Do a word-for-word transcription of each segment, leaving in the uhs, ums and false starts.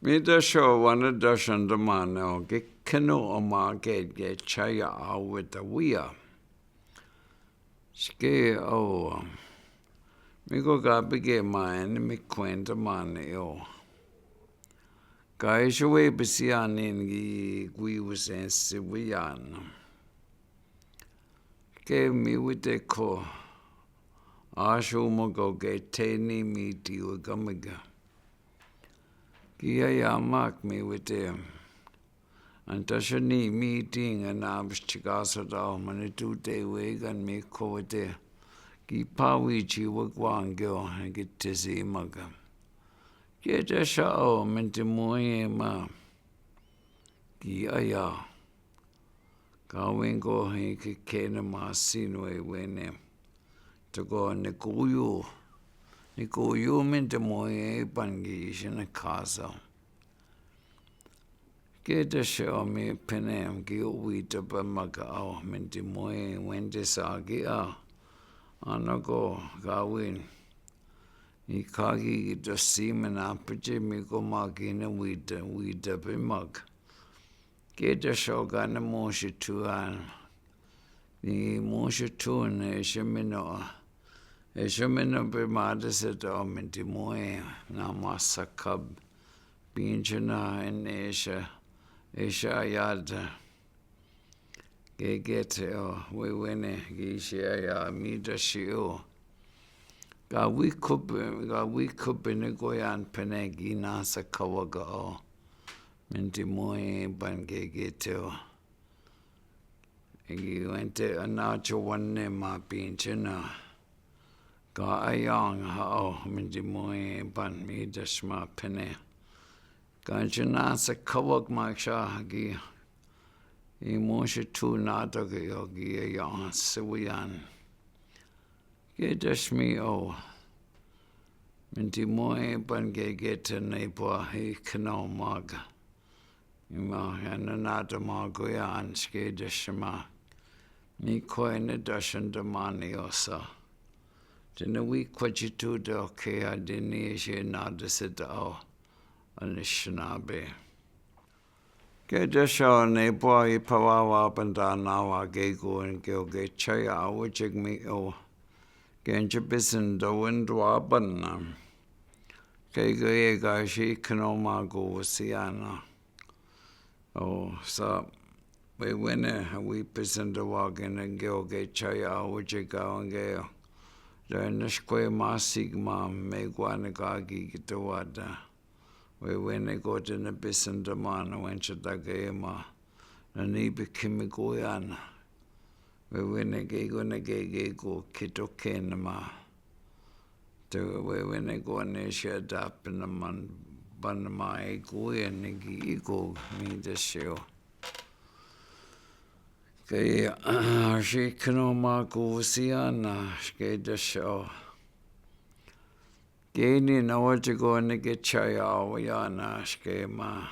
Mi dasiaw wane dasian tamane o, ke keno o ma ke, ke chaya awe ta wia. Ske o, mi ko ka pike ma ene mi kwenta mane o. Ka ise we pisianin ki kwi wisen si wian. Ke mi wite ko. Asu mo ko ke teni mi ti we kamega. Ki aya mak mi wite. An ta sani mi ti nga na bishika sa ta o mani tu te we kan mi ko wite. Ki pa wi chi we kwang kyo ki te si maka. Ke ta sa o mani ti mo e ma. Ki aya. Ka win ko hi ke kene ma sin we wene. Toko ne kuyu. Ne kuyu mani ti mo e pan ki sina kasa. Ke ta sa o mi penem ki o wita pa maka o mani ti mo e wente sa ki a. Ano ko ka win. I kaki ki ta si mena peche mi ko maki ne wita, wita pe maka. Ke ta sa o ka ne mo si tu an. Ni mo si tu ne se mino. E se mino pe ma ta se ta o mani ti mo e nga ma sakab. Pinchina en e se, e se ayata. Ke ke te o, we wene, ki se aya mi ta si o. Ka wi kupe, ka wi kupe ne ko yan pene ki na sa kawaka o. Mani ti mo e pan ke ke te o. Ki wente ana cho wane ma pinchina. Ka ayang ha o mani ti mo e pan mi ta sma pene. Ka china sa kawak ma sa ki. I mo si tu na ta ke o ki ayang sa wian. Ke ta smi o. Mani ti mo e pan ke ke te ne pwa hi keno maga. I ma hena na ta ma ko ya an ske ta sma. Mi ko e ne ta shen ta ma ni o sa. Te ne wi kwa chi tu ta o ke a de ni e se na ta se ta o. An sna be. Ke ta sa o ne pwa i pa wa wa pan ta na wa ke ko en ke o ke chaya a wo chek mi o. Ke en che pisen ta wen ta wa pan na. Ke ke e ka si keno ma ko si ana. O sa we wene ha wi pisen ta wa ke ne ke o ke chaya a wo chek a wen ke o. Ta ne skwe ma sik ma me kwa ne ka ki ki ta wa ta. We wene ko te ne pisen ta ma na wen cha ta ke ma. Na ni pe kimi ko ya na. We wene ke ko ne ke ke ko kito ke ne ma. Te we wene ko ne se ta pe na man pa na ma e ko ya ne ki i ko mi ta se o. Ke a si keno ma ko si ana ke ta se o. Ke ni na wa che ko ne ke chaya a wo ya na ske ma.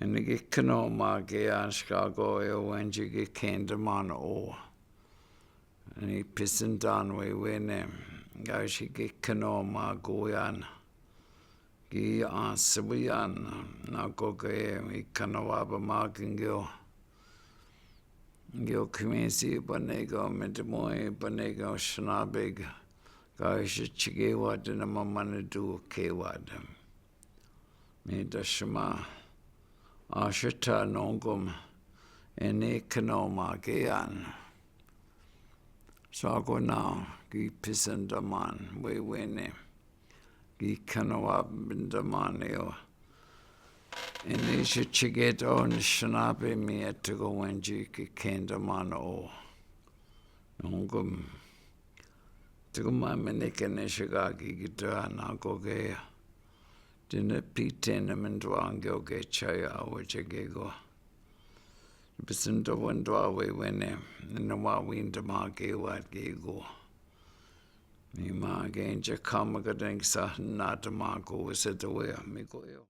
Ene ke keno ma ke a ska ko e o wen che ke ken ta ma na o. Ni pisen ta na we wene. Ka si ke keno ma ko ya na. Ki a se wian na ko ke i keno wa pa ma ke ngeo. Ngeo kemesi pa ne ko mani ti mo e pa ne ko sna be ka. Ka i se chike wa te na ma ma ne tu ke wa te. Mi ta sma. A se ta nonkom. Ene keno ma ke an. Sa ko na ki pisen ta man we wene. Ki keno wa bin ta man e o. Ene se chike ta o ne sna pe mi e te ko wen che ke ken ta man o. Nonkom. Te ko ma me ne ke ne se ka ki ki ta na ko ke ya. Te ne pi te ne men ta wa ngeo ke chaya a wo che ke ko. Pisen ta wen ta wa we wene. Ne wa win ta ma ke wa ke ko. Ni ma ke en che ka ma ka den ki sa na ta ma ko we se ta we a mi ko e o.